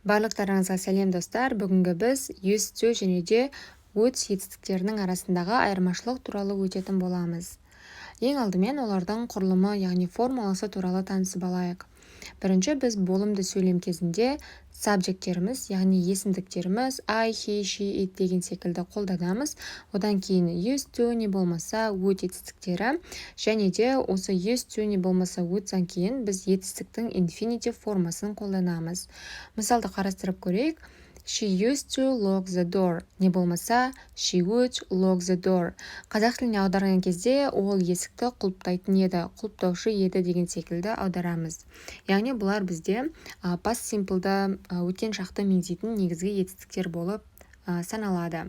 Барлықтарыңызға сәлем, достар! Бүгінгі біз used to және де would етістіктерінің арасындағы айырмашылық туралы өтетін боламыз. Ең алдымен олардың құрылымы, яғни формуласы туралы танысып алайық. Бірінші біз болымды сөйлем кезінде subject теріміз, яғни есімдіктеріміз, I, he, she, it деген секілді қолданамыз. Одан кейін used to не болмаса would етістіктері және де осы used to не болмаса would-тан кейін біз етістіктің infinitive формасын қолданамыз. Мысалды қарастырып көрейік: She used to lock the door не болмаса she would lock the door. Қазақ тіліне аударған кезде ол есікті құлыптайтын еді, құлыптаушы еді деген секілді аударамыз. Яғни бұлар бізде past simple-ды, өткен шақты меңзейтін негізгі етістіктер болып саналады.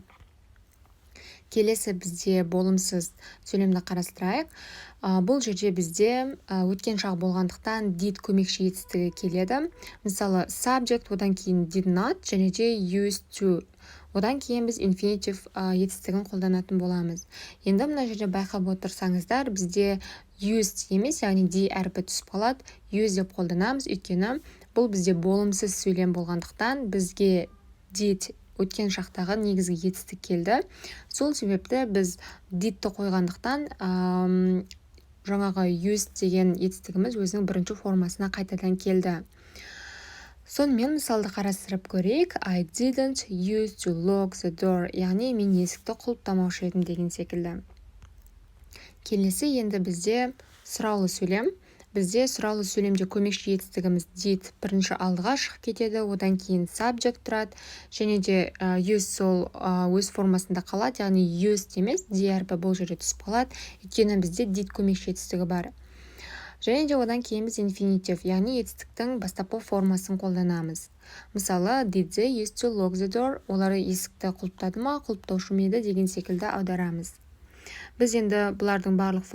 Келесі бізде болымсыз сөйлемді қарастырайық. Бұл жерде бізде өткен шақ болғандықтан, did көмекші етістігі келеді. Мысалы, subject, одан кейін did not және де used to, одан кейін біз infinitive етістігін қолданатын боламыз. Енді мына жерде байқап отырсаңыздар, бізде used емес, яғни d әрпі түсіп қалады, use деп қолданамыз, өйткені бұл бізде болымсыз сөйлем болғандықтан, бізге did, өткен шақтағы негізгі етістік келді. Сол себепті біз did-ті қойғандықтан, жаңағы used деген етістігіміз өзінің бірінші формасына қайтадан келді. Сонымен мысалды қарастырып көрейік: I didn't use to lock the door, яғни мен есікті құлыптамаушы едім деген секілді. Келесі енді бізде сұраулы сөйлем. Бізде сұраулы сөйлемде көмекші етістігіміз did бірінші алдыға шығып кетеді, одан кейін subject тұрады және де use сол өз формасында қалады, яғни used емес, d әрпі бұл жерде түсіп қалады, өйткені бізде did көмекші етістігі бар. Және де одан кейін біз infinitive, яғни етістіктің бастапқы формасын қолданамыз. Мысалы, did they used to lock the door? Олар есікті құлыптады ма, құлыптаушы ма еді деген секілді аударамыз. Біз енді бұлардың барлық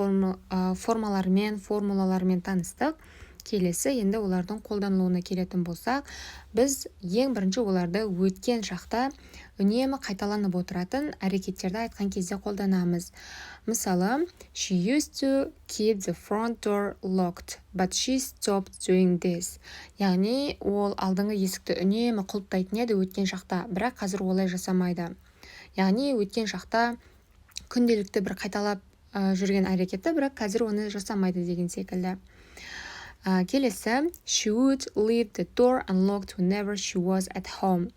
формаларымен, формулаларымен таныстық. Келесі енді олардың қолданылуына келетін болсақ, біз ең бірінші оларды өткен шақта үнемі қайталанып отыратын әрекеттерді айтқан кезде қолданамыз. Мысалы, she used to keep the front door locked, but she stopped doing this, яғни ол алдыңғы есікті үнемі құлыптайтын еді өткен шақта, бірақ қазір олай жасамайды. Яғни өткен шақта күнделікті бір қайталап жүрген әрекеті, бірақ қазір оны жасамайды деген секілді. Келесі she would leave the door unlocked whenever she was at home.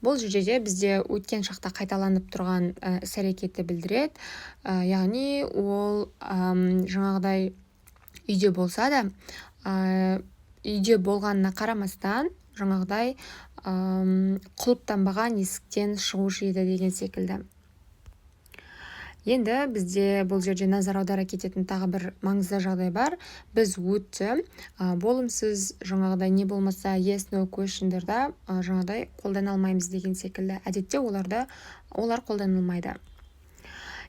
Бұл жерде де бізде өткен шақта қайталанып тұрған іс әрекетті білдіреді, яғни ол жаңағыдай үйде болса да, үйде болғанына қарамастан, жаңағыдай құлыптанбаған есіктен шығушы еді деген секілді. Енді бізде бұл жерде назар аудара кететін тағы бір маңызды жағдай бар: біз would-ті болымсыз, жаңағыдай не болмаса yes no question дарда жаңағыдай қолдана алмаймыз деген секілді. Әдетте олар қолданылмайды.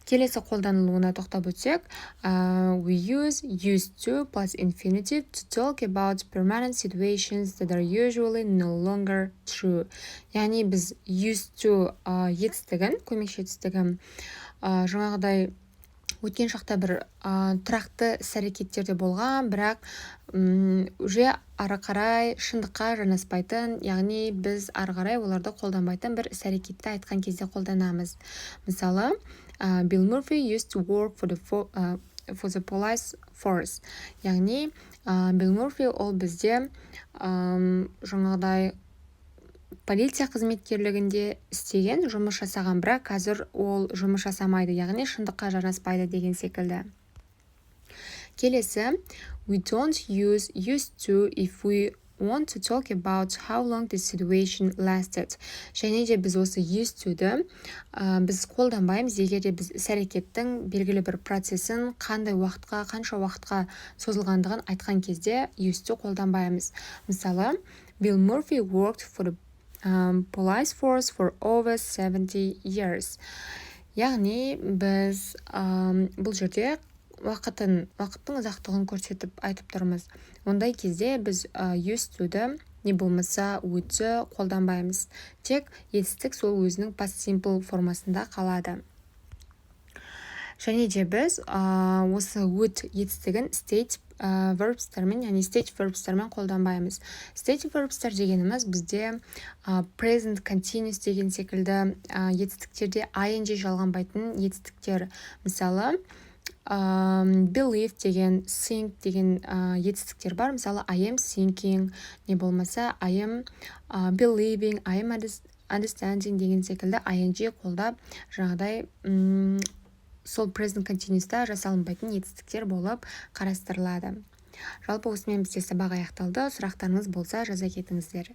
Келесі қолданылуына тоқтап өтсек: we use used to plus infinitive to talk about permanent situations that are usually no longer true. Яғни біз used to етістігін, көмекші етістігін, жаңағыдай өткен шақта бір тұрақты іс әрекеттерде болған, бірақ уже ары қарай шындыққа жанаспайтын, яғни біз ары қарай оларды қолданбайтын бір іс әрекетті айтқан кезде қолданамыз. Мысалы, Bill Murphy used to work for the police force, яғни Билл Мурфи ол бізде жаңағыдай полиция қызметкерлігінде істеген, жұмыс жасаған, бірақ қазір ол жұмыс жасамайды, яғни шындыққа жанаспайды деген секілді. Келесі we don't use used to if we want to talk about how long the situation lasted. Және де біз осы used to-ді біз қолданбаймыз, егер де біз іс әрекеттің белгілі бір процесін қандай уақытқа, қанша уақытқа созылғандығын айтқан кезде used to қолданбаймыз. Мысалы, Bill Murphy worked for the police force for over 70 years, яғни біз бұл жерде уақыттың ұзақтығын көрсетіп айтып тұрмыз. Ондай кезде біз used to-ді не болмаса would-ті қолданбаймыз, тек етістік сол өзінің past simple формасында қалады. Және де біз осы would етістігін state verbs тармен, яғни state verbs тармен қолданбаймыз. State verbs тар дегеніміз бізде present continuous деген секілді етістіктерде ing жалғанбайтын етістіктер. Мысалы, believe деген, think деген етістіктер бар. Мысалы, I am thinking, не болмаса I am believing, I am understanding деген секілді ing қолдап, жаңағыдай сол present continuous та жасалынбайтын етістіктер болып қарастырылады. Жалпы, осымен бізде сабақ аяқталды. Сұрақтарыңыз болса, жаза кетіңіздер.